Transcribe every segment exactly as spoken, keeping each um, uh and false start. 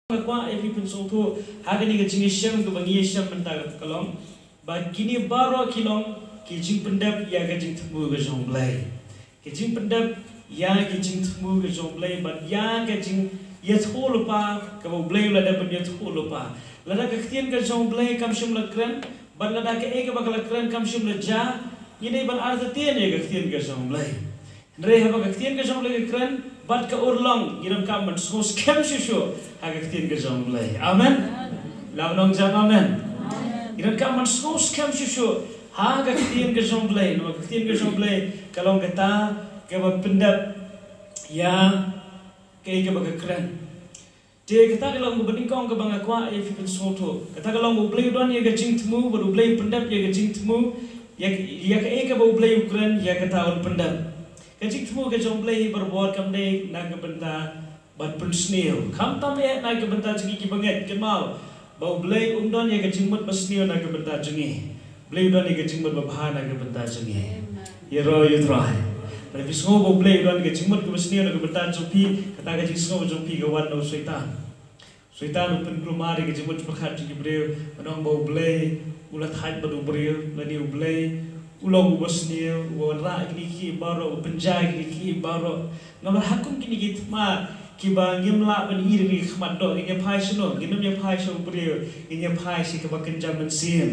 nga kwah ïa phi pynsngewthuh ha kane ka jingïashem kaba ngi ïashem mynta ka long ba kine baroh ki long ki jingpyndep ïa ka jingthmu ka jong U Blei. Ka jingpyndep ïa ka jingthmu ka jong U Blei bad ïa ka jingïathuhlypa kaba U Blei u la dep ban ïathuhlypa. Lada ka ktien ka jong U Blei kam shym la kren bad lada kaei kaba ka la kren kam shym la jia, ngi dei ban artatien ïa ka ktien ka jong U Blei. Hynrei haba ka ktien ka jong U Blei ka kren bad ka urlong, ngi donkam ban sngewskhem shuh shuh ha ka ktien ka jong U Blei. Amen. Lam nong jam amen. Ngi donkam ban sngewskhem shuh shuh ha ka ktien ka jong U Blei. Namar ka ktien ka jong U Blei ka long kata kaba pyndep ïa kaei kaba ka kren. Te kata ka long kaba nyngkong kaba nga kwah ïa phi pynsngewthuh. Kata ka long ba U Blei u don ïa ka jingthmu bad U Blei u pyndep ïa ka jingthmu. Ïa, ïa kaei kaba U Blei u kren ïa kata un pyndep. Ka jingthmu ka jong U Blei hi barabor kam dei na ka bynta ban pynsniew. Khamtam eh na ka bynta jong ngi ki bangeit, kynmaw ba U Blei um don ïa ka jingmut ba sniew na ka bynta jong ngi. U Blei u don ïa ka jingmut ba bha na ka bynta jong ngi. Ïaroh ïa U Trai. Lada phi sngew ba U Blei u don ïa ka jingmut kaba sniew na ka bynta jong phi, kata ka jingsngew jong phi ka wan na u Soitan. Soitan u pynkulmar ïa ka jingmut jingpyrkhat jong ki briew, ban ong ba U Blei u la thait bad u briew, lane U Blei u long uba sniew, uba wanrah ïa kine kiei baroh, uba pynjah ïa kine kiei baroh. Namar ha kum kine ki thma kiba ngim lah ban ïohi da kine ki khmat doh, ngin ïa phai shano? Ngin ym ïa phai sha u briew, ngin ïa phai sha kaba kynja mynsiem.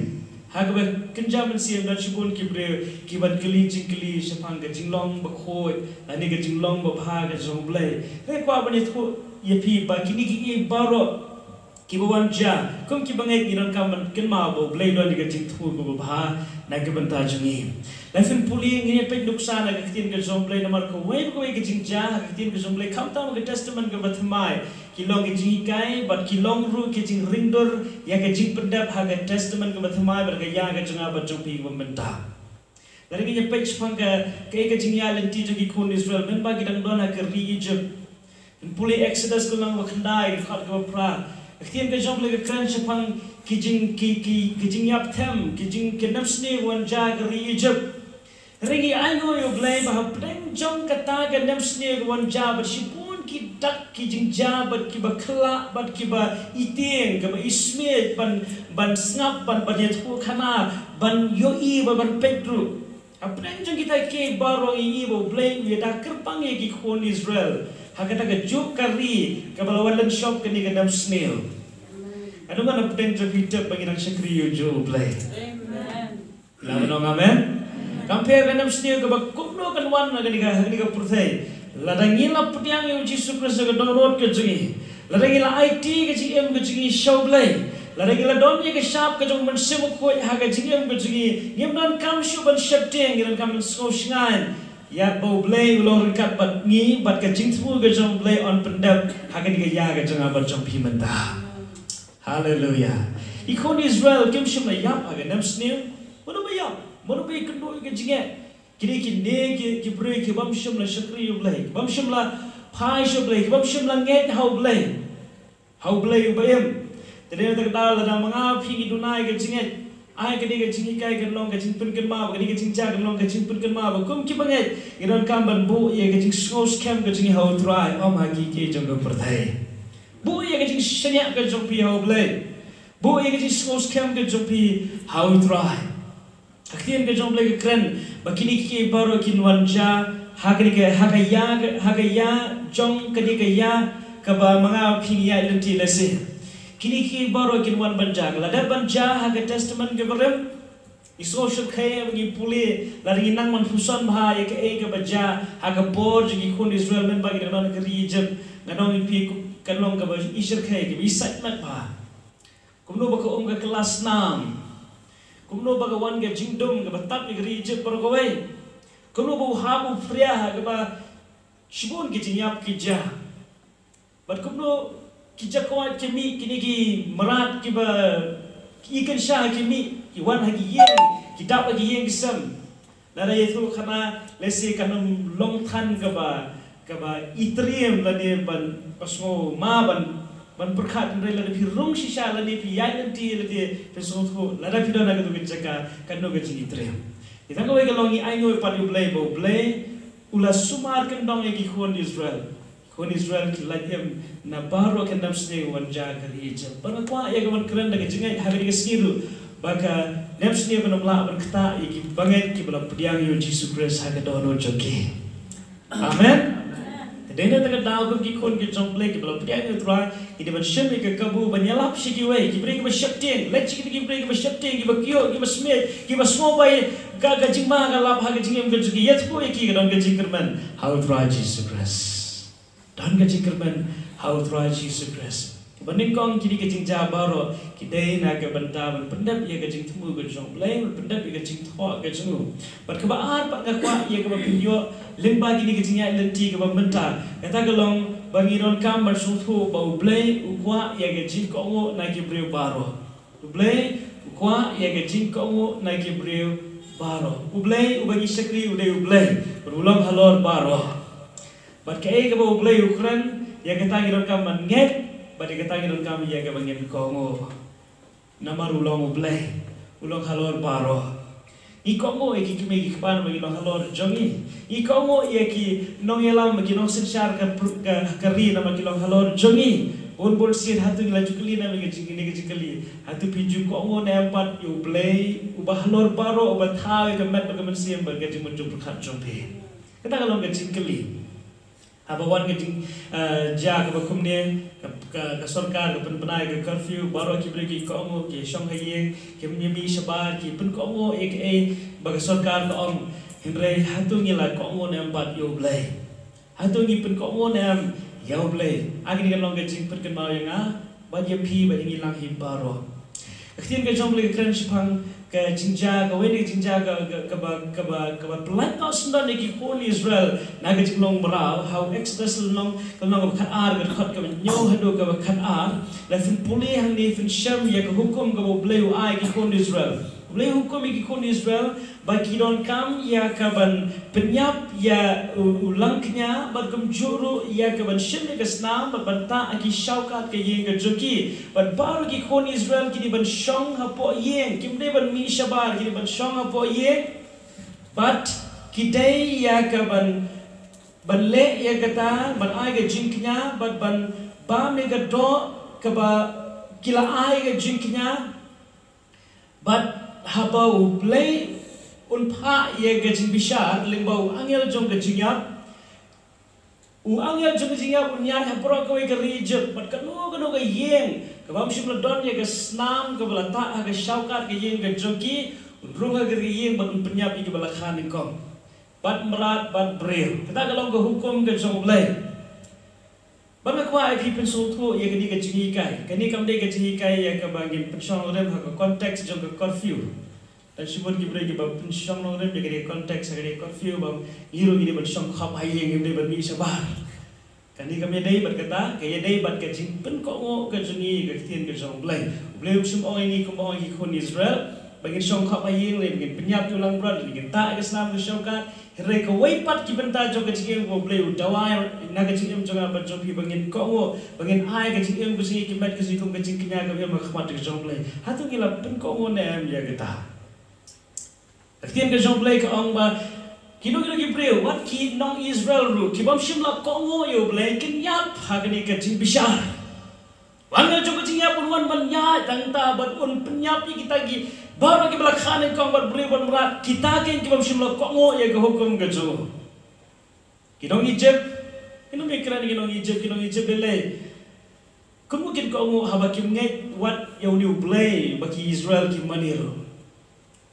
Ha kaba kynja mynsiem don shibun ki briew kiban kylli jingkylli shaphang ka jinglong bakhuid lane ka jinglong babha ka jong U Blei. Nga kwah ban ïathuh ïa phi ba kine kiei baroh kiba wan jia, kum ki bangeit ngi donkam ban kynmaw ba U Blei u don ïa ka jingthmu kaba bha na ka bynta jong ngi. Lada phin pule, ngin ïa peit nuksa na ka ktien ka jong U Blei, namar kawei pa kawei ka jingjia ha ka ktien ka jong U Blei, khamtam ha ka Testament kaba thymmai, ki long ki jinghikai bad ki long ruh ki jingringdur ïa ka jingpyndep ha ka Testament kaba thymmai bad ka ïa ka jong nga bad jong phi kaba mynta. Lada ngin ïa peit shaphang ka, kaei ka jingïaid lynti jong ki khun Israel mynba ki dang don ha ka ri Egypt. Pule Exodus ka lynnong ba khyndai, ka dkhot kaba phra. Ka ktien ka jong U Blei ka kren shaphang ki jing, ki, ki, ki jingïap them, ki jing, ki nemsniew wan jia ha ka ri Egypt. Hynrei ngi ainguh ïa U Blei ba hapdeng jong kata ka nemsniew wan jia bad shibun ki dak ki jingjia bad kiba khlak bad kiba itieng, kaba ismiej ban, ban sngap, ban, ban ïathuhkhana, ban ïohi, ban, ban peit ruh. Hapdeng jong kita kiei baroh ngi ïohi ba U Blei u ïada kyrpang ïa ki khun Israel ha kata kajuh ka ri kaba la wan lynshop kane ka nemsniew. Amen. Haduh ban hapdeng jong phi tip ba ngi dang shakri ïa u juh U Blei. Amen. Lah ban ong amen. Kam pher ka nemsniew kaba kumno kan wan ha kane ka, ha kane ka pyrthei. Lada ngi la pdiang ïa u Jisu Khrist ha ka dohnud ka jong ngi, lada ngi la aiti ka jingim ka jong ngi sha U Blei, lada ngi la don ïa ka shap ka jong u Mynsiem Bakhuid ha ka jingim ka jong ngi, ngim donkam shuh ban sheptieng, ngi donkam ban sngewshngaiñ ïa ba U Blei u long ryngkat bad ngi bad ka jingthmu ka jong U Blei yn pyndep ha kane ka ïa ka jong nga bad jong phi mynta. Haleluya. Ki khun Israel kim shym la ïap ha ka nemsniew. Mano ba ïap? Mano ba ïakynduh ïa ka jingeh? Kine, kine ki, ki briew ki bym shym la shakri ïa U Blei, ki bym shym la phai sha U Blei, ki bym shym la ngeit ha U Blei, ha U Blei uba im. Te dei na kata ka daw lada ma nga phi ngi duna ïa ka jingngeit, ai kane ka jinghikai kan long ka jingpynkynmaw, kane ka jingjia kan long ka jingpynkynmaw ba kum ki bangeit ngi donkam ban buh ïa ka jingsngewskhem ka jong ngi ha U Trai, ym ha kiei kiei jong ka pyrthei. Buh ïa ka jingshaniah ka jong phi ha U Blei. Buh ïa ka jingsngewskhem ka jong phi ha U Trai. Ka ktien ka jong U Blei ka kren ba kine kiei baroh kin wan jia ha kane ka, ha ka ïa, ha ka ïa jong kane ka ïa kaba ma nga phi ngi ïaid lynti lehse. Kine kiei baroh kin wan ban jia. Ka la dep ban jia ha ka Testament kaba rim. Ngi sngew shyrkhei ba ngi pule, lada ngi nang ban puson bha ïa kaei kaba jia ha ka por jong ki khun Israel mynba ki dang don ha ka ri Egypt. Nga ong ïa phi, kan long kaba i shyrkhei, kaba i sait met bha. Kumno ba ka um ka kylla snam, kumno ba ka wan ka jingdum kaba tap ïa ka ri Egypt baroh kawei, kumno ba u hap u phria ha kaba shibun ki jingïap ki jia, bad kumno ki jakoit ki mih, kine ki mrad kiba ki kynsha ki mih, ki wan ha ki ïing, ki dap ha ki ïing ki sem. Lada ïathuh khana lehse kan ym long than kaba, kaba i triem lane ban, ba sngew ma ban, ban pyrkhat, hynrei lada phi rung shisha lane phi ïaid lynti lane phi sngewthuh, lada phi don ha katu ka jaka, kano ka jingitriem. Ïa tang kawei ka long ngi ainguh pat ïa U Blei ba U Blei u la sumar kyndong ïa ki khun Israel. Khun Israel ki lait im na baroh ka nemsniew wan jia ka ri Ijipt. Bad nga kwah ïa ka ban kren da ka jingngeit ha kane ka sngi ruh ba ka nemsniew kan ym lah ban ktah ïa ki bangeit kiba la pdiang ïa u Jisu Khrist ha ka dohnud jong ki. Amen. Te dei na kata ka daw kum ki khun ki jong U Blei kiba la pdiang ïa U Trai, ngi dei ban shim ïa ka kabu ban ïalap sha kiwei, ki briew kiba sheptieng, leit sha ki briew kiba sheptieng, kiba kyiuh, kiba smiej, kiba sngewbha ïa ka, ka jingma ka lap ha ka jingim ka jong ki, ïathuh ïa ki ka don ka jingkyrmen ha U Trai Jisu Khrist. Don ka jingkyrmen ha U Trai Jisu Khrist. Kaba nyngkong, kine ki jingjia baroh ki dei na ka bynta ban pyndep ïa ka jingthmu ka jong U Blei, ban pyndep ïa ka jingthoh ka jong u. Bad kaba ar pat nga kwah ïa kaba pynïoh lyngba kine ki jingïaid lynti kaba mynta, kata ka long ba ngi donkam ban sngewthuh ba U Blei u kwah ïa ka jingkohnguh na ki briew baroh. U Blei u kwah ïa ka jingkohnguh na ki briew baroh. U Blei uba ngi shakri u dei U Blei, bad u long halor baroh. Bad kaei kaba U Blei u kren, ïa kata ngi donkam ban ngeit, bad ïa kata ngi donkam ïa kaba ngin kohnguh. Namar u long U Blei, u long halor baroh. Ngi kohnguh ïa ki kmie ki kpa namar ki long halor jong ngi. Ngi kohnguh ïa ki nongïalam, ki nongsynshar ka pr-, ka, ka ri namar ki long halor jong ngi. Bun bun sien hato ngi la ju kylli namar ka jing, kane ka jingkylli. Hato phi ju kohnguh ne em pat ïa U Blei uba halor baroh, uba thaw ïa ka met bad ka mynsiem bad ka jingmut jingpyrkhat jong phi. Kata ka long ka jingkylli. Haba wan ka jing, eh, jia kaba kumne, ka, ka, ka sorkar ka pynbna ïa ka curfew, baroh ki briew ki kohnguh, ki shong ha ïing, kim ïa mih shabar, ki pynkohnguh ïa kaei ba ka sorkar ka ong. Hynrei hato ngi la kohnguh ne em pat ïa U Blei? Hato ngi pynkohnguh ne em ïa U Blei? Ha kane ka long ka jingpynkynmaw ïa nga bad ïa phi bad ïa ngi lang hi baroh. Ka ktien ka jong U Blei ka kren shaphang ka jingjia, kawei na ka jingjia ka, ka, kaba, kaba, kaba pyllait noh syndon ïa ki khun Israel na ka jinglong mraw. Ha u Exodus lynnong, lynnong kaba khatar, ka dkhot kaba hynñiew haduh kaba khatar. La phin pule hangne, phin shem ïa ka hukum kaba U Blei u ai ki khun Israel. U Blei u hukum ïa ki khun Israel ba ki donkam ïa ka ban pynïap ïa u, u langkñia, bad kumjuh ruh ïa ka ban shim ïa ka snam, bad ban tah ha ki shawkat ka ïing ka jong ki. Bad baroh ki khun Israel ki dei ban shong hapoh ïing, kim dei ban mih shabar, ki dei ban shong hapoh ïing. Bad ki dei ïa ka ban, ban leh ïa kata, ban ai ka jingkñia, bad ban bam ïa ka doh kaba ki la ai ka jingkñia. Bad haba U Blei un phah ïa ka jingbishar lyngba u angel jong ka jingïap, u angel jong ka jingïap un ïaid ha baroh kawei ka ri Ijipt, bad kano kano ka ïing kaba ym shym la don ïa ka snam kaba la tah ha ka shawkat ka ïing ka jong ki, un rung ha ka ri ïing bad un pynïap ïa kiba la kha nyngkong, bad mrad bad briew. Kata ka long ka hukum ka jong U Blei. Bad nga kwah ïa phi pynsngewthuh ïa kane ka jinghikai. Kane kam dei ka jinghikai ïa kaba ngin pynshong nongrim ha ka context jong ka curfew. Don shibun ki briew kiba pynshong nongrim ïa kane ka context ha kane ka curfew ba ngi ruh ngi dei ban shong khop ha ïing, ngim dei ban mih shabar. Kane kam ïadei bad kata, ka ïadei bad ka jingpynkohnguh ka jong ngi ïa ka ktien ka jong U Blei. U Blei um shym ong ïa ngi kumba ong ïa ki khun Israel ba ngin shong khop ha ïing, lane ba ngin pynïap ïa u langbrot, lane ba ngin tah ïa ka snam ka shawkat. Hynrei kawei pat ki bynta jong ka jingim kaba U Blei u dawa na ka jingim jong nga bad jong phi ba ngin kohnguh, ba ngin ai ka jingim ka jong ngi, ki met ka jong ngi kum ka jingkñia kaba im ha khmat ka jong U Blei. Hato ngi la pynkohnguh ne em ïa kata? Ka ktien ka jong U Blei ka ong ba kino kino ki briew, wat ki nong Israel ruh, ki bym shym la kohnguh ïa U Blei, kin ïap ha kane ka jingbishar. Wan ka jong ka jingïap un wan ban ïaid tang ta bad un pynïap ïa kita ki baroh kiba la kha nyngkong bad briew bad mrad, kita kin ki bym shym la kohnguh ïa ka hukum ka jong u. Ki nong Ijipt, ki nong Midian, ki nong Ijipt, ki nong Ijipt lei lei. Kumno kin kohnguh haba kim ngeit wat ïa une U Blei ba ki Israel ki mane ruh?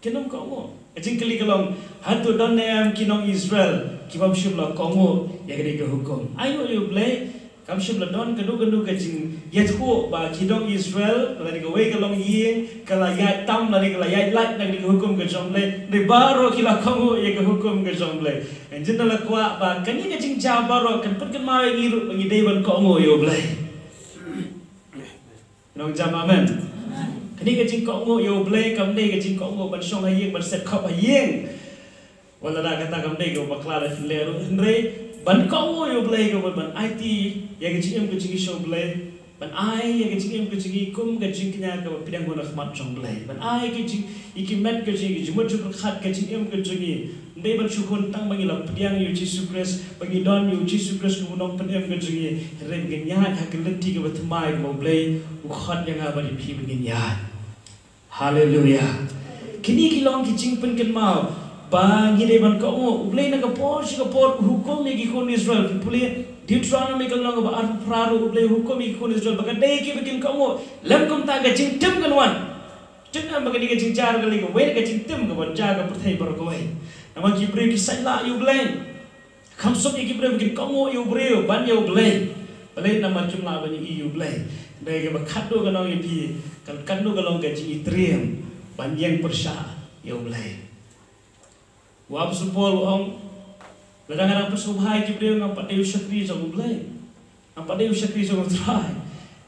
Kin ym kohnguh. Ka jingkylli ka long, hato don ne em ki nong Israel ki bym shym la kohnguh ïa kane ka hukum? Aïu aïu U Blei, kam shym la don kano kano ka jingïathuh ba ki nong Israel, lane kawei ka longïing, ka la ïaid tam lane ka la ïaid lait na kane ka hukum ka jong U Blei. Hynrei baroh ki la kohnguh ïa ka hukum ka jong U Blei. Ngan jin da la kwah ba kane ka jingjia baroh kan pynkynmaw ïa ngi ruh ba ngi dei ban kohnguh ïa U Blei. Nong jam amen. Kane ka jingkohnguh ïa U Blei kam dei ka jingkohnguh ban shong ha ïing, ban set khop ha ïing. Wat la da kata kam dei kaba bakla lada phin leh ruh, hynrei ban kohnguh ïa U Blei ka mut ban aiti ïa ka jingim ka jong ngi sha U Blei, ban ai ïa ka jingim ka jong ngi kum ka jingkñia kaba pdiang bun ha khmat jong U Blei, ban ai ïa ka jing, ïa ki met ka jong ngi, ka jingmut jingpyrkhat, ka jingim ka jong ngi Ym dei ban shu hun tang ba ngi la pdiang ïa u Jisu Khrist, ba ngi don ïa u Jisu Khrist kum u nongpynim ka jong ngi, hynrei ba ngin ïaid ha ka lynti kaba thymmai kaba U Blei u khot ïa nga bad ïa phi ba ngin ïaid. Haleluya. Kine ki long ki jingpynkynmaw ba ngi dei ban kohnguh. U Blei na ka por sha ka por u hukum ïa ki khun Israel. Phi pule Deuteronomy ka lynnong kaba arphew phra ruh U Blei u hukum ïa ki khun Israel ba ka dei ki ba kin kohnguh. Lym kumta ka jingtim kan wan. Tip ne em ba kane ka jingjia ka lei kawei na ka jingtim kaba jia ha ka pyrthei baroh kawei. Namar ki briew ki sait lah ïa U Blei. Kham suk ïa ki briew ba kin kohnguh ïa u briew ban ïa U Blei. Balei? Namar kim lah ban ïohi ïa U Blei. Hynrei kaba khatduh ka nong ïa phi, ka khatduh ka long ka jingitriem ban ïeng pyrshah ïa U Blei. U Apostol Paul u ong, lada nga dang pynsngewbha ïa ki briew, nga pat dei u shakri jong U Blei. Nga pat dei u shakri jong U Trai.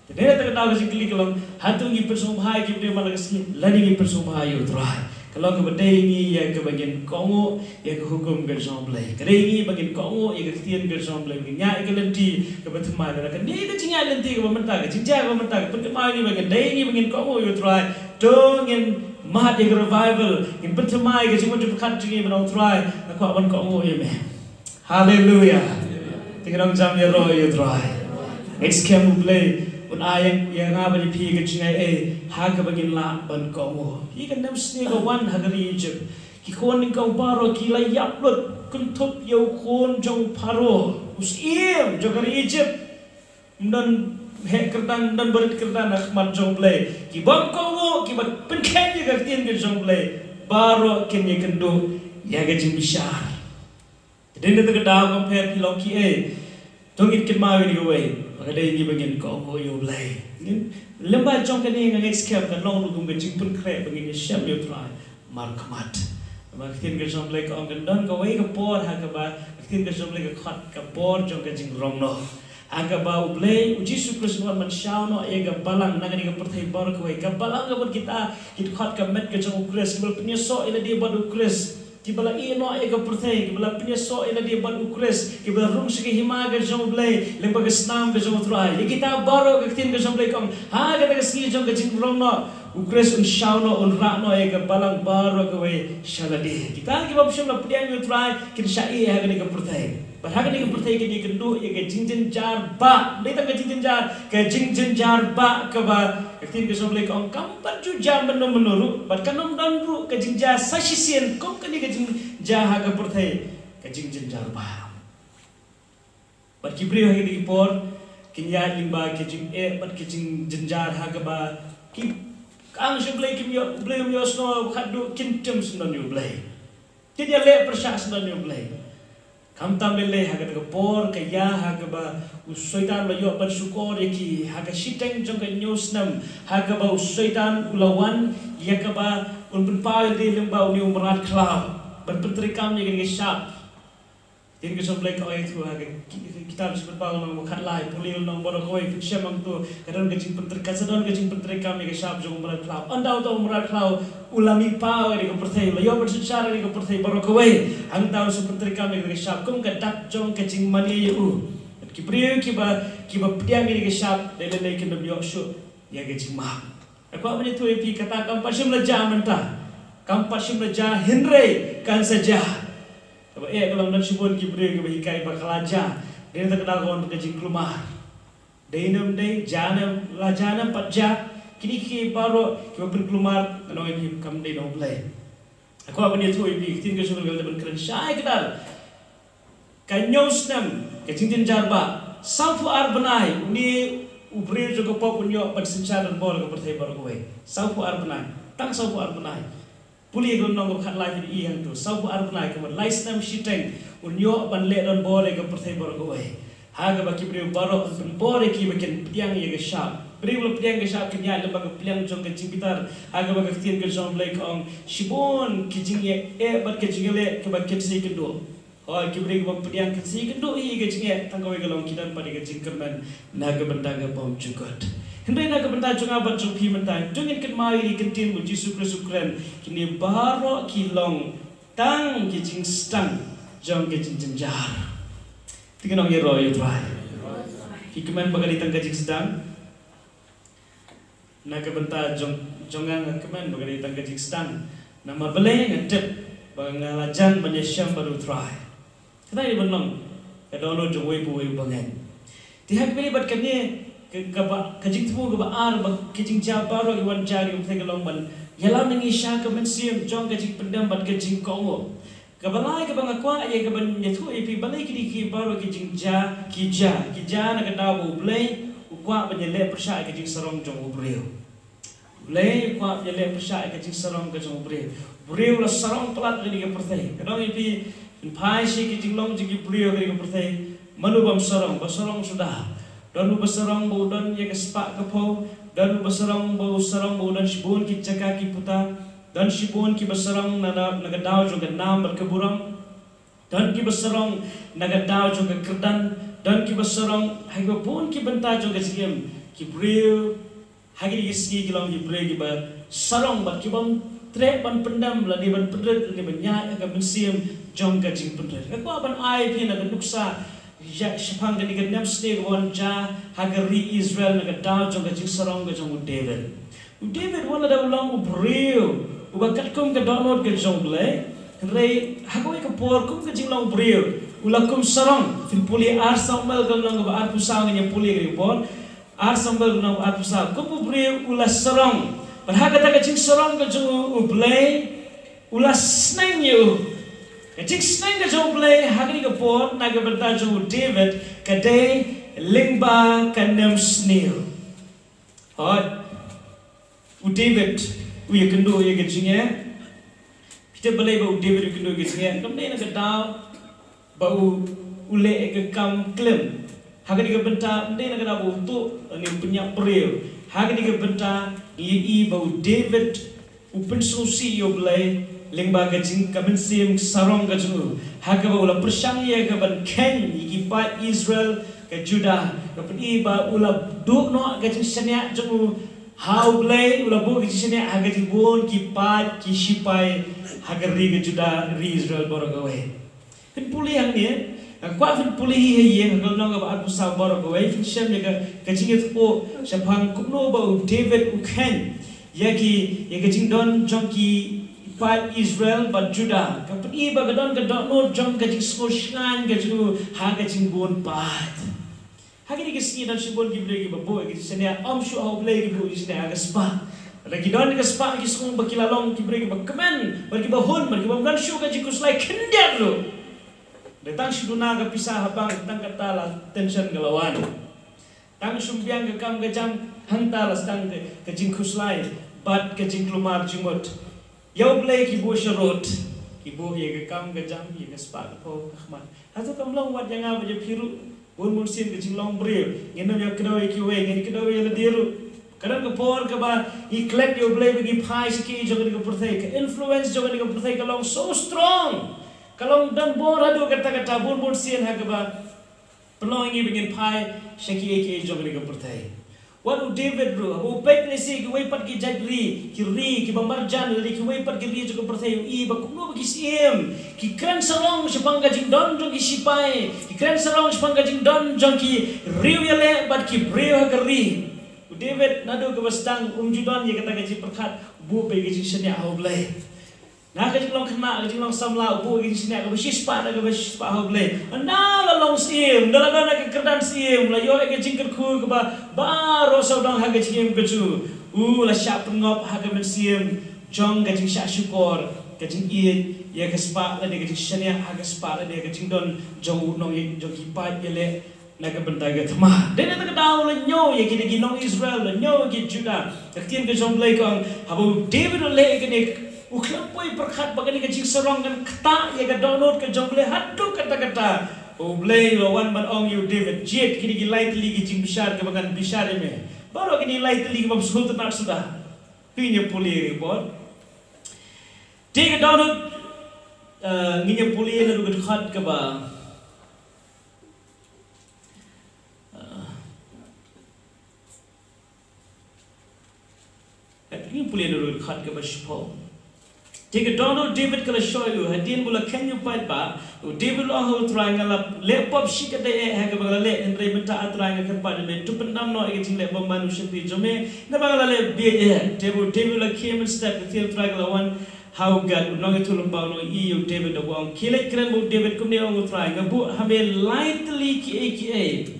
Te dei na kata ka daw ka jingkylli ka long, hato ngi pynsngewbha ïa ki briew man la ka sngi lane ngi pynsngewbha ïa U Trai? Ka long kaba dei ngi ïa kaba ngin kohnguh ïa ka hukum ka jong U Blei. Ka dei ngi ba ngin kohnguh ïa ka ktien ka jong U Blei. Ngin ïaid ïa ka lynti kaba thymmai. Lada kane ka jingïaid lynti kaba mynta, ka jingjia kaba mynta ka pynkynmaw ïa ngi ba ngin dei ngi ba ngin kohnguh ïa U Trai. To ngin mad ïa ka revival, ngin pynthymmai ka jingmut jingpyrkhat jong ngi ban ong, Trai, nga kwah ban kohnguh ïa me. Haleluya. Te ngin ong jam ïaroh ïa U Trai. Ngeit skhem U Blei un ai ïa nga bad ïa phi ka jingaiei ha kaba ngin lah ban kohnguh. Phi, ka nemsniew ka wan ha ka ri Egypt. Ki khun nyngkong baroh ki la ïap lut, kynthup ïa u khun jong Pharaoh, u syiem jong ka ri Egypt. Ym don heh kyrdan, ym don barit kyrdan ha khmat jong U Blei. Ki bym kohnguh, kiba pynkheiñ ïa ka ktien ka jong U Blei, baroh kin ïakynduh ïa ka jingbishar. Te dei na kata ka daw, kumba phi long kiei, to ngin kynmaw ïa kawei, ba ka dei ngi ba ngin kohnguh ïa U Blei. Ngin, lyngba jong kane nga ngeit skhem kan long ruh kum ka jingpynkhreh ba ngin ïashem ïa U Trai markhmat. Namar ka ktien ka jong U Blei ka ong kan don kawei ka por ha kaba, ka ktien ka jong U Blei ka khot ka por jong ka jingrong noh. Ha kaba U Blei, u Jisu Khrist un wan ban shaw noh ïa ka balang na kane ka pyrthei baroh kawei. Ka balang kaba kita ki khot ka met ka jong u Khrist, kiba la pynïasoh ïa lade bad u Khrist. Kiba la ïeh noh ïa ka pyrthei, kiba la pynïasoh ïa lade bad u Khrist, kiba la rung sha ka hima ka jong U Blei lyngba ka snam ka jong U Trai. Ïa kita baroh ka ktien ka jong U Blei ka ong, ha kata ka sngi jong ka jingrong noh, u Khrist un shaw noh, un rah noh ïa ka balang baroh kawei sha lade. Kita kiba ym shym la pdiang ïa U Trai kin shah ïeh ha kane ka pyrthei. Bad ha kane ka pyrthei kin ïakynduh ïa ka jingjynjar bah. Ym dei tang ka jingjynjar, ka jingjynjar bah kaba ka ktien ka jong U Blei ka ong kam pat ju jia mynno mynno ruh, bad kan ym don ruh ka jingjia sa shisien kum kane ka jingjia ha ka pyrthei, ka jingjynjar bah. Bad ki briew ha kine ki por kin ïaid lyngba ka jingeh bad ka jingjynjar ha kaba ki, ka ang sha U Blei kim ïoh, U Blei um ïohsngew, khatduh kin tim syndon ïa U Blei. Kin ïaleh pyrshah syndon ïa U Blei. Khamtam lei lei ha kata ka por ka ïa ha kaba u Soitan u la ïoh ban shukor ïa ki ha ka shiteng jong ka hynñiew snem, ha kaba u Soitan u la wan ïa kaba un pynpaw ïa lade lyngba une u mrad khlaw ban pyntreikam ïa kane ka shap. Ktien ka jong U Blei ka ong ïathuh ha ka ki-, ki-, kitab Jingpynpaw lynnong ba khatlai, pule lynnong baroh kawei, phin shem hangto, ka don ka jingpyntrei-, ka sa don ka jingpyntreikam ïa ka shap jong u mrad khlaw. Ynda uta u mrad khlaw u la mihpaw ïa ka pyrthei, u la ïoh ban synshar ïa ka pyrthei baroh kawei. Hangta u sa pyntreikam ïa ka shap kum ka dak jong ka jingmane ïa u. Bad ki briew kiba, kiba pdiang ïa ka shap, lei lei lei kin ym ïoh shuh ïa ka jingmap. Nga kwah ban ïathuh ïa phi, kata kam pat shym la jia mynta, kam pat shym la jia, hynrei kan sa jia. Kaba eh ka long don shibun ki briew kiba hikai ba ka la jia. Dei na kata ka daw ka wan ka jingkulmar. Dei ne ym dei, jia ne la jia ne ym pat jia. Kine ki baroh kiba pynkulmar, nga ong ïa phi kam dei na U Blei. Nga kwah ban ïathuh ïa phi, ka ktien ka jong U Blei ka ban kren shai kdar. Ka hynñiew snem ka jingjynjar bah, sawphew ar bnai une u briew jong ka pop un ïoh ban synshar donbor ïa ka pyrthei baroh kawei. Sawphew ar bnai, tang sawphew ar bnai. Pule ka lynnong kaba khatlai phin ïohi hangto, sawphew ar bnai, ka mut lai snem shiteng un ïoh ban leh donbor ïa ka pyrthei baroh kawei. Ha kaba ki briew baroh un pynbor ïa ki ba kin pdiang ïa ka shap. Briew ba la pdiang ka shap kin ïaid lyngba ka pliang jong ka jingbitar. Ha kaba ka ktien ka jong U Blei ka ong, shibun ki jingeh, eh, bad ka jingïaleh kaba kin sa ïakynduh. Hooid, ki briew kiba pdiang kin sa ïakynduh hi ïa ka jingeh, tang kawei ka long ki don pat ïa ka jingkyrmen na ka bynta ka bymjukut. Hynrei na ka bynta jong nga bad jong phi mynta, to ngin kynmaw ïa ka ktien ba u Jisu Khrist u kren, kine baroh ki long tang ki jingsdang jong ka jingjynjar. Te ngin ong ïaroh ïa U Trai. Phi kmen ba ka dei tang ka jingsdang? Na ka bynta jong, jong nga, nga kmen ba ka dei tang ka jingsdang. Namar balei? Nga tip Ba nga la jan ban ïashem bad U Trai. Kata hi ban long ka dohnud jong uwei pa uwei u bangeit. Te ha kaba ïadei bad kane, ka, kaba, ka jingthmu kaba ar, ba ka jingjia baroh ki wan jia ha kane ka pyrthei ka long ban ïalam ïa ngi sha ka mynsiem jong ka jingpyndem bad ka jingkohnguh. Kaba lai kaba nga kwah ïa kaban ïathuh ïa phi, balei kine ki baroh ki jingjia ki jia, ki jia na ka daw ba U Blei u kwah ban ïaleh pyrshah ïa ka jingsarong jong u briew. U Blei u kwah ban ïaleh pyrshah ïa ka jingsarong ka jong u briew. U briew u la sarong palat ha kane ka pyrthei. Ka dang ïa phi, phin phai sha ka jinglong jong ki briew ha kane ka pyrthei. Mano bym sarong, ba sarong suda. Don uba sarong ba u don ïa ka spah ka phew, don uba sarong ba u sarong ba u don shibun ki jaka ki puta, don shibun kiba sarong na, na, na ka daw jong ka nam bad ka burom, don kiba sarong na ka daw jong ka kyrdan, don kiba sarong ha kiba bun ki bynta jong ka jingim. Ki briew ha kine ki sngi ki long ki briew kiba sarong bad ki bym treh ban pyndem lane ban pynrit lane ban ïaid ha ka mynsiem jong ka jingpynrit. Nga kwah ban ai phi na ka nuksa ïa shaphang kane ka nemsniew kaba wan jia ha ka ri Israel na ka daw jong ka jingsarong ka jong u David. U David wat la da u long u briew uba katkum ka dohnud ka jong U Blei, hynrei ha kawei ka por kum ka jinglong briew u la kum sarong. Phin pule Ar Samuel ka lynnong kaba arphew saw, ngin ïa pule ka por. Ar Samuel ka lynnong arphew saw. Kum u briew u la sarong. Bad ha kata ka jingsarong ka jong u, U Blei u la sneng ïa u. Ka jingsneng ka jong U Blei ha kane ka por na ka bynta jong u David ka dei lyngba ka nemsniew. Hooid. U David u ïakynduh ïa ka jingeh. Phi tip balei ba u David u ïakynduh ïa ka jingeh? Kam dei na ka daw ba u, u leh ïa ka kam klim. Ha kane ka bynta, ym dei na ka daw ba u tuh lane u pynïap briew. Ha kane ka bynta ngi ïohi ba u David u pynsngewsih ïa U Blei lyngba ka jing, ka mynsiem sarong ka jong u, ha kaba u la pyrshang ïa ka ban kheiñ ïa ki paid Israel, ka Judah. Ka pyni ba u la duh noh ka jingshaniah jong u ha U Blei, u la buh ka jingshaniah ha ka jingbun ki paid ki shipai ha ka ri ka Judah, ri Israel baroh kawei. Phin pule hangne, nga kwah phin pule hi ha ïing, ha ka lynnong kaba arphew saw baroh kawei, phin shem ïa ka, ka jingïathuh shaphang kumno ba u David u kheiñ ïa ki, ïa ka jingdon jong ki paid Israel bad Judah. Ka pyni ba ka don ka dohnud jong ka jingsngewshngaiñ ka jong u ha ka jingbun paid. Ha kine ki sngi don shibun ki briew kiba buh ïa ka jingshaniah, ym shuh ha U Blei ki buh ïa ka jingshaniah, ha ka spah. Lada ki don ïa ka spah ki sngew ba ki la long ki briew kiba kmen bad kiba hun bad kiba ym don shuh ka jingkhuslai khyndiat ruh. Lada tang shu duna ka pisa ha bank, tang kata la tension ka la wan. Tang shu biang ka kam ka jam, hangta la sdang ka, ka jingkhuslai bad ka jingkulmar jingmut. Ïa U Blei ki buh sharud, ki buh ïa ka kam ka jam, ïa ka spah ka phew, ka khmat. Hato kam long wat ïa nga bad ïa phi ruh? Bun bun sien ka jinglong briew, ngin ym ïa kdew ïa kiwei, ngin kdew ïa lade ruh. Ka don ka por kaba ngi klet ïa U Blei ba ngi phai sha ki jong kane ka pyrthei, ka influence jong kane ka pyrthei ka long so strong. Ka long don bor haduh katta katta, bun bun sien ha kaba pynlong ïa ngi ba ngin phai sha kiei kiei jong kane ka pyrthei. Wat u David ruh, haba u peit lehse kiwei pat ki jait ri, ki ri kiba marjan, lane kiwei pat ki ri jong ka pyrthei, u i ba kumno ba ki syiem ki kren sarong shaphang ka jingdon jong ki shipai, ki kren sarong shaphang ka jingdon jong ki riew ïaleh bad ki briew ha ka ri. U David naduh kaba sdang um ju don ïa kata ka jingpyrkhat, u buh beit ka jingshaniah ha U Blei. Na ka jinglong khynnah, ka jinglong samla, u buh ka jingshaniah kaba shispah da kaba shispah ha U Blei. Ynda la long syiem, ynda la don ha ka kyrdan syiem, la ïoh ïa ka jingkyrkhu kaba baroh sawdong ha ka jingim ka jong u, u la shah pynngop ha ka mynsiem jong ka jingshah shukor, ka jingïeit ïa ka spah lane ka jingshaniah ha ka spah lane ka jingdon jong u nongïeit jong ki paid ïaleh na ka bynta ka thma. Dei na kata ka daw la ñiew ïa ki, da ki nong Israel, la ñiew ïa ki Judah. Ka ktien ka jong U Blei ka ong, haba u David u leh ïa kane, u khlem poi pyrkhat ba kane ka jingsarong kan ktah ïa ka dohnud ka jong U Blei haduh katta katta. U Blei u la wan ban ong ïa u David, jied kine ki lai tylli ki jingbishar kiba ngan bishar ïa me. Baroh kine lai tylli ki bym sngewtynnat suda. Phi ngin ïa pule ïa ka por. Te ka dohnud, eh, ngin ïa pule naduh ka dkhot kaba Ngi pule na ruh ka dkhot kaba shiphew. Te ka dohnud u David ka la shoi ïa u, hadien ba u la kheiñ ïa u paidbah, u David u la ong ha u Trai, nga la leh pop shikatdei eh ha kaba nga la leh, hynrei mynta ah Trai nga kyrpad ïa me, to pyndam noh ïa ka jingleh bymman u shakri jong me, naba nga la leh bieit eh. Te haba u David u la khie mynstep, ka ktien u Trai ka la wan Ha u Gad, u nongïathuhlypa u nong-i ïa u David, da u ong, khie leit kren bad u David kumne, ong u Trai, nga buh ha me lai tylli kiei kiei.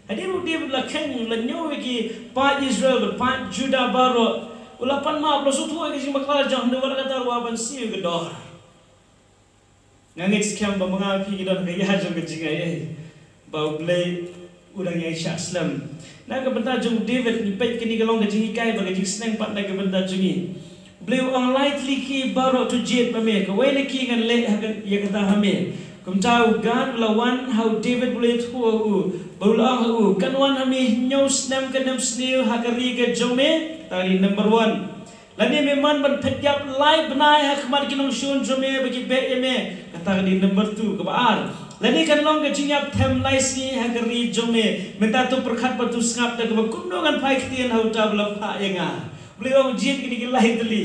Hadien u David la kheiñ, la ñiew ïa ki paid Israel bad paid Judah baroh, u la pan map, la sngewthuh ïa ka jingbakla jong u, wat la kata ruh ban siew ïa ka dor. Nga ngeit skhem ba ma nga ma phi ngi don ha ka ïa jong ka jingaiei ba U Blei u dang ïai shah slem. Na ka bynta jong u David, ngi peit kane ka long ka jinghikai bad ka jingsneng pat na ka bynta jong ngi. U Blei u ong, lai tylli kiei baroh to jied ma me, kawei na ki ngan leh ha ka, ïa kata ha me. Kumta u Gad u la wan ha u David, u la ïathuh ha u, bad u la ong ha u, kan wan ha me hynñiew snem ka nemsniew ha ka ri ka jong me, kata ka dei number one. Lane me mon ban phet ïap lai bnai ha khmat ki nongshun jong me ba ki beh ïa me, kata ka dei number two. Kaba ar, lane kan long ka jingïap them lai sngi ha ka ri jong me. Mynta to pyrkhat bad to sngap da kaba kumno ngan phai ktien ha uta ba la phah ïa nga. U Blei u ong jied kine ki lai tylli.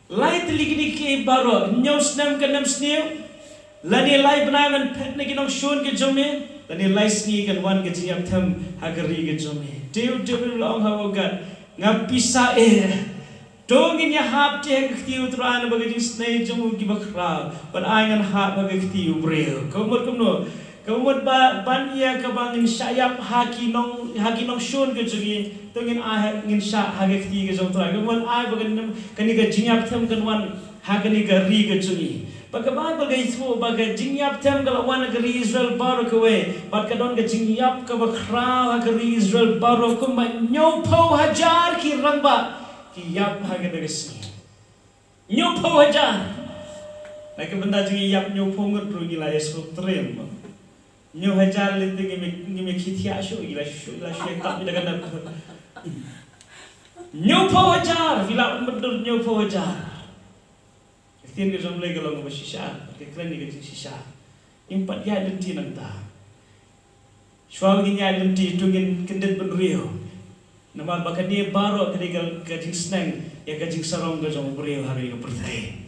Lai tylli kine kiei baroh, hynñiew snem ka nemsniew, lane lai bnai ban phet na ki nongshun ki jong me, lane lai sngi kan wan ka jingïap them ha ka ri ka jong me. Te u David u la ong ha u Gad, ngam pisa eh. To ngin ïahap te ha ka kti U Trai, namar ba ka jingsnei jong u kiba khraw, bad ai ngan hap ha ka kti u briew. Ka mut kumno? Ka mut ba ban ïa kaba ngin shah ïap ha ki nong, ha ki nongshun ka jong ngi, to ngin ai, ngin shah ha ka kti ka jong U Trai. Ka mut ai ba kan, kane ka jingïap them kan wan ha kane ka ri ka jong ngi. Ba ka Baibl ka ïathuh ba ka jingïap them ka la wan ha ka ri Israel baroh kawei, bad ka don ka jingïap kaba khraw ha ka ri Israel baroh, kumba hynñiewphew hajar ki rangbah ki ïap ha kata ka sngi. Hynñiewphew hajar. Na ka bynta jong ngi ïap hynñiewphew ngut ruh ngi la ïasngewtriem. Hynñiew hajar lynti ngi me, ngi me khie thiah shuh, ngi la shu, la shu ïa tap ïa ka dap. Hynñiewphew hajar, phi lah ban mutdur hynñiewphew hajar. Ka ktien ka jong U Blei ka long kaba shisha, ka kren ïa ka jingshisha. Ngim pat ïaid lynti nangta. Shuwa ba ngin ïaid lynti to ngin kyndit bynriew. Namar ba kane baroh ka dei ka, ka jingsneng ïa ka jingsarong ka jong u briew ha kane ka pyrthei.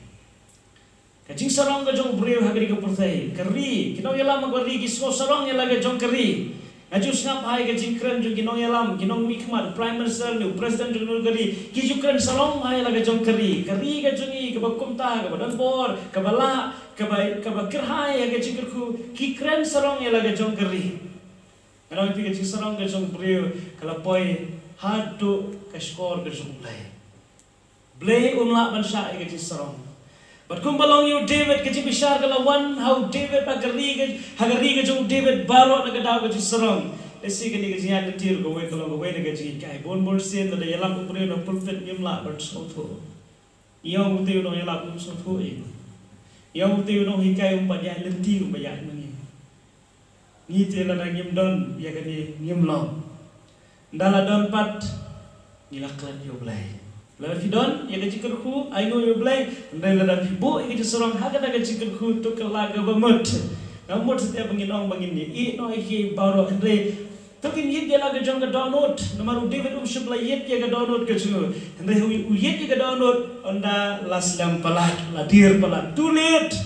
Ka jingsarong ka jong u briew ha kane ka pyrthei. Ka ri, ki nongïalam ha ka ri ki sngew sarong ïa la ka jong ka ri. Nga ju sngap ha ïa ka jingkren jong ki nongïalam, ki nongmihkhmat, u Prime Minister ne u President jong ka ri, ki ju kren sarong ha ïa la ka jong ka ri. Ka ri ka jong ngi kaba kumta, kaba donbor, kaba lah, kaba, kaba kyrhai ïa ka jingkyrkhu, ki kren sarong ïa la ka jong ka ri. Nga ong ïa phi, ka jingsarong ka jong u briew ka la poi haduh ka shkor ka jong U Blei. Blei um lah ban shah ïa ka jingsarong. Bad kumba long ïa u David, ka jingbishar ka la wan ha u David ha ka ri ka, ha ka ri ka jong u David baroh na ka daw ka jingsarong. Lehse kane ka jingïaid lynti ruh kawei ka long kawei na ka jinghikai. Bun bun sien lada ïalap u briew na pulpit ngim lah ban sngewthuh. Ngi ong utei u nongïalap um sngewthuh ïa ngi. Ngi ong utei u nonghikai um pat ïaid lynti, um pat ïaid ma ngi. Ngi te lada ngim don ïa kane ngim long. Ynda la don pat ngi la klet ïa U Blei. Lada phi don ïa ka jingkyrkhu, ainguh ïa U Blei. Hynrei lada phi buh ïa ka jingsarong ha kata ka jingkyrkhu, to kylla kaba mut. Nga mut satia ba ngin ong ba ngin ïeit noh ïa ki baroh, hynrei to ngin ïeit ïa la ka jong ka dohnud. Namar u David um shym la ïeit ïa ka dohnud ka jong u. Hynrei u, u ïeit ïa ka dohnud ynda la slem palat, la dier palat. Too late.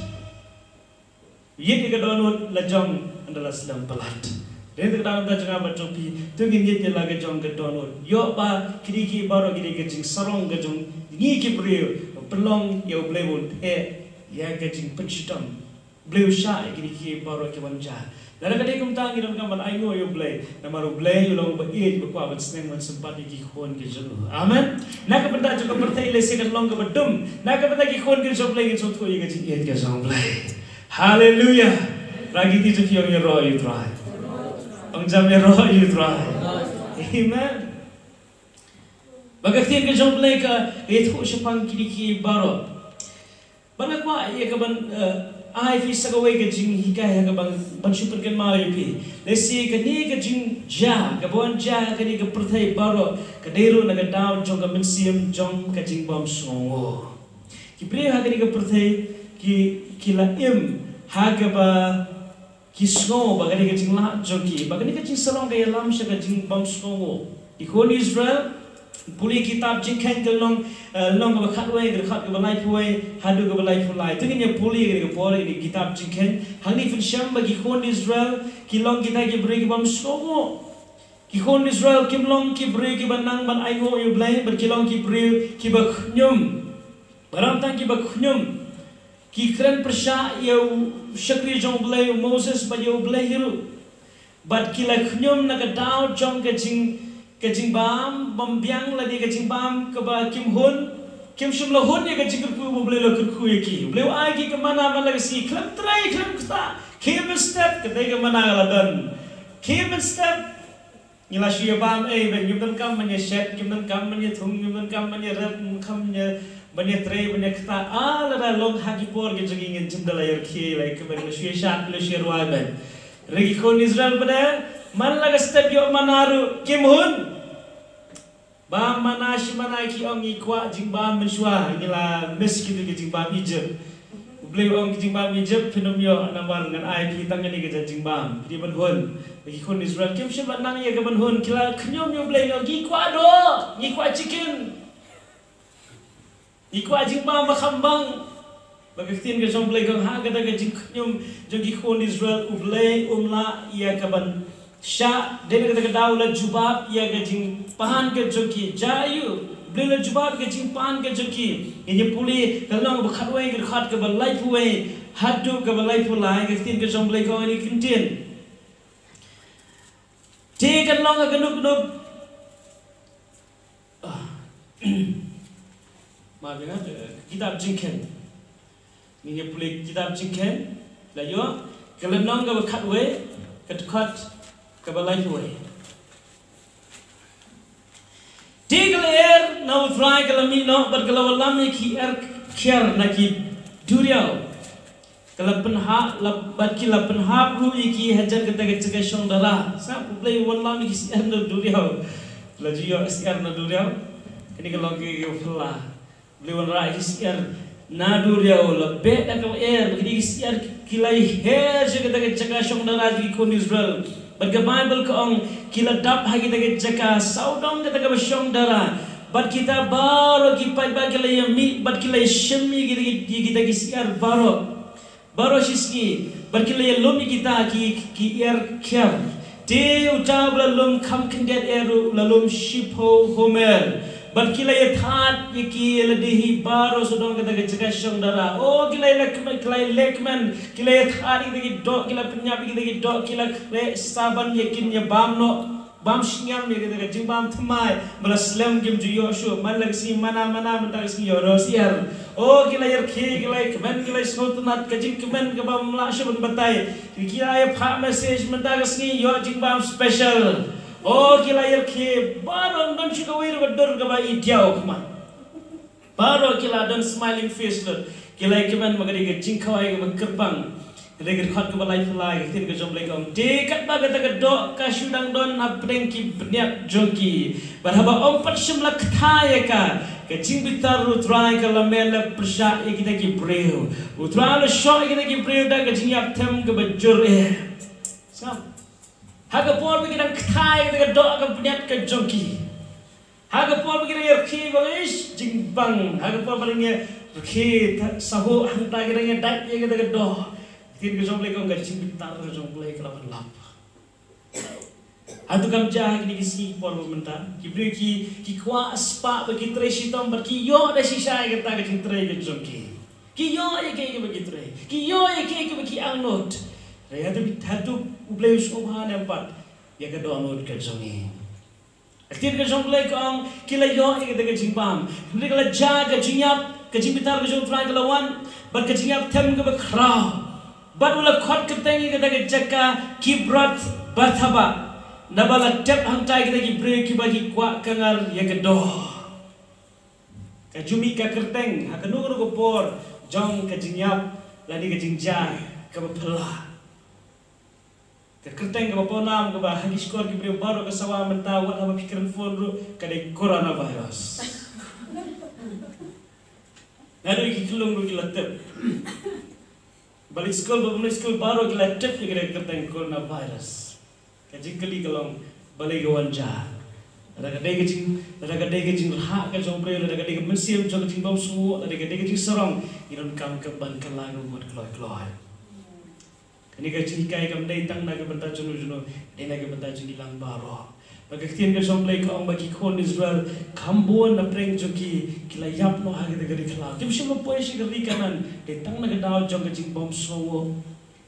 Ïeit ïa ka dohnud la jong ynda la slem palat. Hynrei ka dang da jong nga bad jong phi, to ngin ïeit ïa la ka jong ka dohnud. Ïoh ba kine ki baroh kine ka jingsarong ka jong ngi ki briew, pynlong ïa U Blei un theh ïa ka jingpynshitom. Blei u shah ïa kine ki baroh ki wan jia. Lada ka dei kumta ngi donkam ban ainguh ïa U Blei. Namar U Blei u long uba ïeit, uba kwah ban sneng ban sympat ïa ki khun ki jong u. Amen. Na ka bynta jong ka pyrthei lehse kan long kaba dum. Na ka bynta ki khun ki jong U Blei ngin sngewthuh ïa ka jingïeit ka jong U Blei. Haleluia. Rah kiti jong phi, ong ïaroh ïa U Trai. Ong jam ïaroh ïa U Trai. Amen. Ba ka ktien ka jong U Blei ka ïathuh shaphang kine ki baroh. Ba nga kwah ïa ka ban, eh, ai phi sa kawei ka jinghikai ha ka ban, ban shu pynkynmaw ïa phi. Lehse kane ka jingjia kaba wan jia ha kane ka pyrthei baroh ka dei ruh na ka daw jong ka mynsiem jong ka jingbymsngewnguh. Ki briew ha kane ka pyrthei ki, ki la im ha kaba ki sngew ba kane ka jinglah jong ki, ba kane ka jingsarong ka ïalam sha ka jingbymsngewnguh. Ki khun Israel, pule kitab Jingkheiñ ka lynnong, eh, lynnong kaba khatwei, ka dkhot kaba laiphew wei haduh kaba laiphew lai. To ngin ïa pule kane ka por, kane ka kitab Jingkheiñ. Hangne phin shem ba ki khun Israel ki long kita ki briew kibymsngewnguh. Ki khun Israel kim long ki briew kiba nang ban ainguh ïa U Blei, bad ki long ki briew kiba khñium. Baroh tang kiba khñium ki kren pyrshah ïa u shakri jong U Blei, u Moses, bad ïa U Blei hi ruh. Bad ki la khñium na ka daw jong ka jing, ka jingbam bym biang lane ka jingbam kaba kim hun, kim shym la hun ïa ka jingkyrkhu ba U Blei u la kyrkhu ïa ki. U Blei u ai ki ka manna man la ka sngi, khlem trei, khlem ktah, khie mynstep, ka dei ka manna ka la don. Khie mynstep. Ngi la shu ïa bam ei, ba ngim donkam ban ïa shet, ngim donkam ban ïa thung, ngim donkam ban ïa rep, ngim donkam ban ïa, ban ïa trei, ban ïa ktah. Ah, lada long ha ki por ki jong ngi, ngin jin da la ïa rkhie, la ïa kmen, la shu ïa shad, la shu ïa rwai ban. Hynrei ki khun Israel pat de, man la ka step ïoh manna ruh kim hun. Bam manna shi manna, ki ong ngi kwah jingbam mynshuwa, ngi la miss kito ki jingbam Egypt. U Blei u ong ki jingbam Egypt phin ym ïoh, namar ngan ai phi tang kane ka jait jingbam, phi dei ban hun. Ba ki khun Israel kim shym la nang ïa ka ban hun, ki la khñium ïa U Blei, ngi kwah doh, ngi kwah chicken. Ngi kwah jingbam ba kham bang. Ba ka ktien ka jong U Blei ka ong ha kata ka jingkhñium jong ki khun Israel, U Blei um lah ïa ka ban shah, dei na kata ka daw u la jubab ïa ka jingpan ka jong ki. Jia aiu? U Blei u la jubab ïa ka jingpan ka jong ki. Ngin ïa pule, ka lynnong ba khatwei, ka dkhot kaba laiphew wei haduh kaba laiphew lai, ka ktien ka jong U Blei ka ong kine ki kyntien. Te kan long ha kano kano, ah, ma biang, eh, kitab Jingkheiñ. Ngin ïa pule kitab Jingkheiñ, la ïoh, ka lynnong kaba khatwei, ka dkhot kaba laiphew wei. Te ka lyer na U Trai ka la mih noh, bad ka la wallam ïa ki er khiar na ki duriaw. Ka la pynhap, la, bad ki la pynhap ruh ïa ki hajan kata ka jaka shong dara. Sa U Blei u wallam ïa ki syiar na duriaw. La ju ïoh syiar na duriaw. Kane ka long ka, ka phylla. U Blei u wanrah ïa ki syiar na duriaw, la beh da ka lyer, bad kine ki syiar ki la her sha kata ka jaka shong dara jong ki khun Israel. Bad ka Baibl ka ong ki la dap ha kata ka jaka sawdong kata kaba shong dara. Bad kita baroh ki paidbah ki la ïa mih, bad ki la ïa shim ïa kita ki, ïa kita ki syiar baroh. Baroh shi sngi, bad ki la ïa lum ïa kita ki, ki er khiar. Te uta uba la lum kham khyndiat eh ruh u la lum shiphew homer. Bad ki la ïa thad ïa ki ïa lade hi baroh sawdong kata ka jaka shong dara. O, ki la ïa leh kmen, ki la ïa leh kmen, ki la ïa thad ïa kita ki doh, ki la pynïap ïa kita ki doh, ki la khleh sa ban ïa kin ïa bam noh. Bam shngiam ïa kata ka jingbam thymmai ba la slem kim ju ïoh shuh. Man la ka sngi mana mana mynta ka sngi ïoh roi syiar. O, ki la ïa rkhie, ki la ïa kmen, ki la ïa sngewtynnat, ka jingkmen kaba ym lah shuh ban batai. Ki la ïa phah message mynta ka sngi ïoh jingbam special. O, ki la ïa rkhie, baroh ym don shuh kawei ruh ka dur kaba i diaw khmat. Baroh ki la don smiling face lut. Ki la ïa kmen ba ka dei ka jingkhawai kaba kyrpang. Ka dei ka dkhot kaba laiphew lai, ka ktien ka jong U Blei ka ong. Te katba kata ka doh ka shu dang don hapdeng ki bniat jong ki, bad haba ym pat shym la kthai ïa ka, ka jingbitar U Trai ka la meh leh pyrshah ïa kita ki briew. U Trai u la shoh ïa kita ki briew da ka jingïap them kaba jur eh. Sa, ha ka por ba ki dang kthai ïa kata ka doh ka bniat ka jong ki, ha ka por ba ki dang ïa rkhie ba, ish, jingbang. Ha ka por ba dang ïa rkhie, tha-, sahuh hangta ki dang ïa dait ïa kata ka doh. Ka ktien ka jong U Blei ka ong ka jingbitar ka jong U Blei ka la wan lap. Hato kam jia ha kine ki sngi ki por ba mynta? Ki briew ki, ki kwah spah ba ki trei shitom bad ki ïoh da shisha ïa kata ka jingtrei ka jong ki. Ki ïoh ïa kaei kaba ki trei. Ki ïoh ïa kaei kaba ki angnud. Hynrei hato, hato U Blei u sngewbha ne em pat ïa ka dohnud ka jong ngi? Ka ktien ka jong U Blei ka ong, ki la ïoh ïa kata ka jingbam. Hynrei ka la jia ka jingïap, ka jingbitar ka jong U Trai ka la wan, bad ka jingïap them kaba khraw. Bad u la khot kyrteng ïa kata ka jaka Kibroth Hattaavah. Naba la tep hangta ïa kita ki briew kiba ki kwah kynjar ïa ka doh. Ka ju mih ka kyrteng ha kano kano ka por jong ka jingïap lane ka jingjia kaba phylla. Ka kyrteng kaba pawnam kaba ha ki shkor ki briew baroh ka sawa mynta, wat haba phi kren phone ruh, ka dei coronavirus. Naduh ki khyllung ruh ki la tip. Ba leit skul, ba ym leit skul, baroh ki la tip ïa ka dei ka kyrteng coronavirus. Ka jingkylli ka long, balei ka wan jia? Lada ka dei ka jing, lada ka dei ka jingrhah ka jong u briew, lada ka dei ka mynsiem jong ka jingbymsngewnguh, lada ka dei ka jingsarong, ngi donkam ka ban kylla ka mut kloi kloi. Kane ka jinghikai kam dei tang na ka bynta jong u jong u, dei na ka bynta jong ngi lang baroh. Ba ka ktien ka jong U Blei ka ong ba ki khun Israel kham bun na pdeng jong ki, ki la ïap noh ha kata ka ri khlaw. Kim shym la poi sha ka ri Kanaan, dei tang na ka daw jong ka jingbym sngewnguh,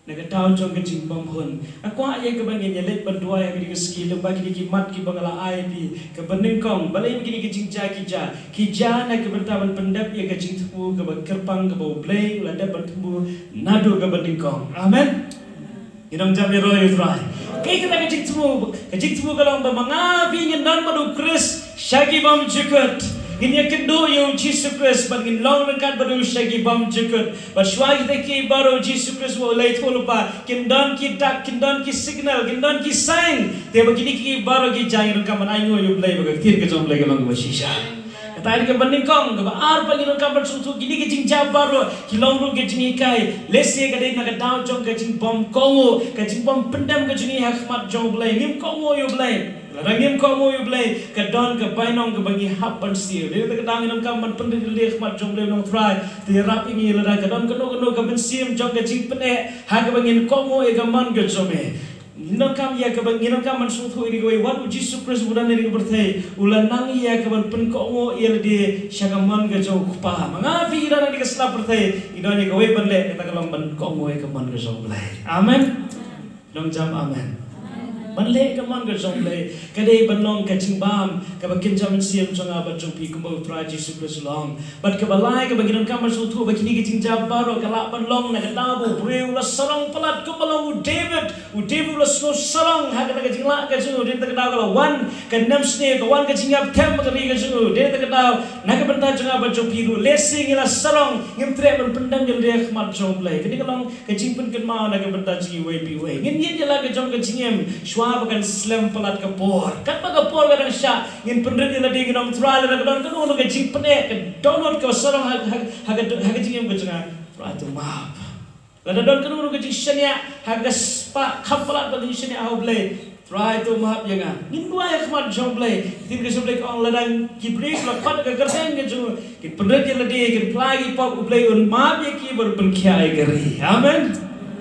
na ka daw jong ka jingbymhun. Nga kwah ïa kaba ngin ïa leit ban duwai ha kane ka sngi lyngba kine ki mat kiba nga la ai ïa phi, kaba nyngkong, balei ba kine ki jingjia ki jia? Ki jia na ka bynta ban pyndep ïa ka jingthmu kaba kyrpang kaba U Blei u la dep ban thmu naduh kaba nyngkong. Amen. Ngi nang jam ïaroh ïa U Trai. Kaei kata ka jingthmu? Ka jingthmu ka long ba ma nga phi ngin don bad U Khrist sha ki bymjukut. Ngin ïakynduh ïa U Jisu Khrist bad ngin long ryngkat bad u sha ki bymjukut. Bad shuwa kita kiei baroh U Jisu Khrist u la ïathuh lypa, kin don ki dak, kin don ki signal, kin don ki sign. Te ba kine kiei baroh ki jia, ngi donkam ban ainguh ïa U Blei ba ka ktien ka jong U Blei ka long kaba shisha. Kata ka dei kaba nyngkong. Kaba ar pat, ngi donkam ban sngewthuh kine ki jingjia baroh ki long ruh ki jinghikai. Lehse ka dei na ka daw jong ka jingbym kohnguh, ka jingbym pyndem ka jong ngi ha khmat jong U Blei. Ngim kohnguh ïa U Blei. Lada ngim kohnguh ïa U Blei, ka don ka bainong kaba ngi hap ban siew. Dei na kata ka daw ngi donkam ban pynrit ïa lade ha khmat jong U Blei, U Nongtrai to ïarap ïa ngi lada ka don kano kano ka mynsiem jong ka jingpyneh ha kaba ngin kohnguh ïa ka mon ka jong me. Ngi donkam ïa kaba, ngi donkam ban sngewthuh ïa kawei, wat U Jisu Khrist u don ha kane ka pyrthei u la nang ïa kaban pynkohnguh ïa lade sha ka mon ka jong U Kpa. Ma nga phi ngi don ha kane ka sla pyrthei, ngi don ïa kawei ban leh, kata ka long ban kohnguh ïa ka mon ka jong U Blei. Amen. Nang jam amen. Ban leh ka mon ka jong U Blei ka dei ban long ka jingbam kaba kynja mynsiem jong nga bad jong phi, kumba U Trai Jisu Khrist u la ong. Bad kaba lai kaba ngi donkam ban sngewthuh ba kine ki jingjia baroh ka lah ban long na ka daw ba u briew u la sarong palat, kumba long u David. U David u la sngew sarong ha kata ka jinglah ka jong u, dei na kata ka daw ka la wan ka nemsniew, ka wan ka jingïap them ha ka ri ka jong u. Dei na kata ka daw na ka bynta jong nga bad jong phi ruh, lehse ngi la sarong, ngim treh ban pyndem ïa lade ha khmat jong U Blei. Kane ka long ka jingpynkynmaw na ka bynta jong ngi iwei pa iwei. Ngin ïeng ïa la ka jong ka jingim shuwa ba kan slem palat ka por. Katba ka por ka dang shah, ngin pynrit ïa lade, ngi ong, Trai, lada ka don kano kano ka jingpyneh, ka dohnud kaba sarong ha, ha, ha ka, ha ka jingim ka jong nga, Trai to map. Lada don kano kano ka jingshaniah ha ka spah kham palat ba ka jingshaniah ha U Blei, Trai to map ïa nga. Ngin duwai ha khmat jong U Blei. Ka ktien ka jong U Blei ka ong, lada ki briew ki la khot ha ka kyrteng ka jong u, kin pynrit ïa lade, kin phla ïa ki pop, U Blei un map ïa ki bad un pynkhiah ïa ka ri. Amen.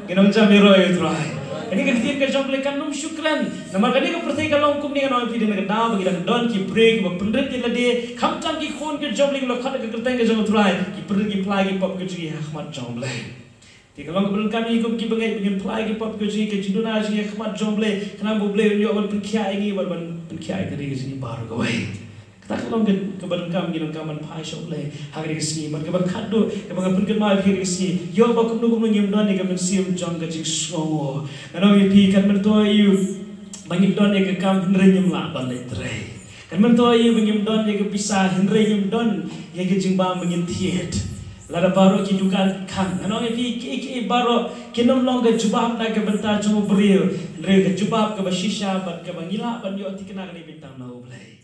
Ngi nang jam ïaroh ïa U Trai. Kane ka ktien ka jong U Blei kan ym shu kren. Namar kane ka pyrthei ka long kumne, ngan ong ïa phi, dei na ka daw ba ki dang don ki briew kiba pynrit ïa lade, khamtam ki khun ki jong U Blei kiba la khot ha ka kyrteng ka jong U Trai, ki pynrit, ki phla ïa ki pop ka jong ki ha khmat jong U Blei. Te ka long kaba donkam ïa ngi kum kiba ngeit ba ngin phla ïa ki pop ka jong ngi, ka jingduna jong ngi ha khmat jong U Blei, khnang ba U Blei un ïoh ban pynkhiah ïa ngi bad ban pynkhiah ïa ka ri ka jong ngi baroh kawei. Kata ka long ka, kaba donkam, ngi donkam ban phai sha U Blei ha kane ka sngi. Bad kaba khatduh kaba nga pynkynmaw ïa phi ha kane ka sngi, ïoh ba kumno kumno ngim don ïa ka mynsiem jong ka jingsngewnguh. Ngan ong ïa phi, kan myntoi ïa u ba ngim don ïa ka kam hynrei ngim lah ban leit trei. Kan myntoi ïa u ba ngim don ïa ka pisa hynrei ngim don ïa ka jingbam ba ngin thied. Lada baroh ki dukan ki khang, ngan ong ïa phi, kiei kiei baroh kin ym long ka jubab na ka bynta jong u briew, hynrei ka jubab kaba shisha bad kaba ngi lah ban ïoh thikna ka dei ban tang na U Blei.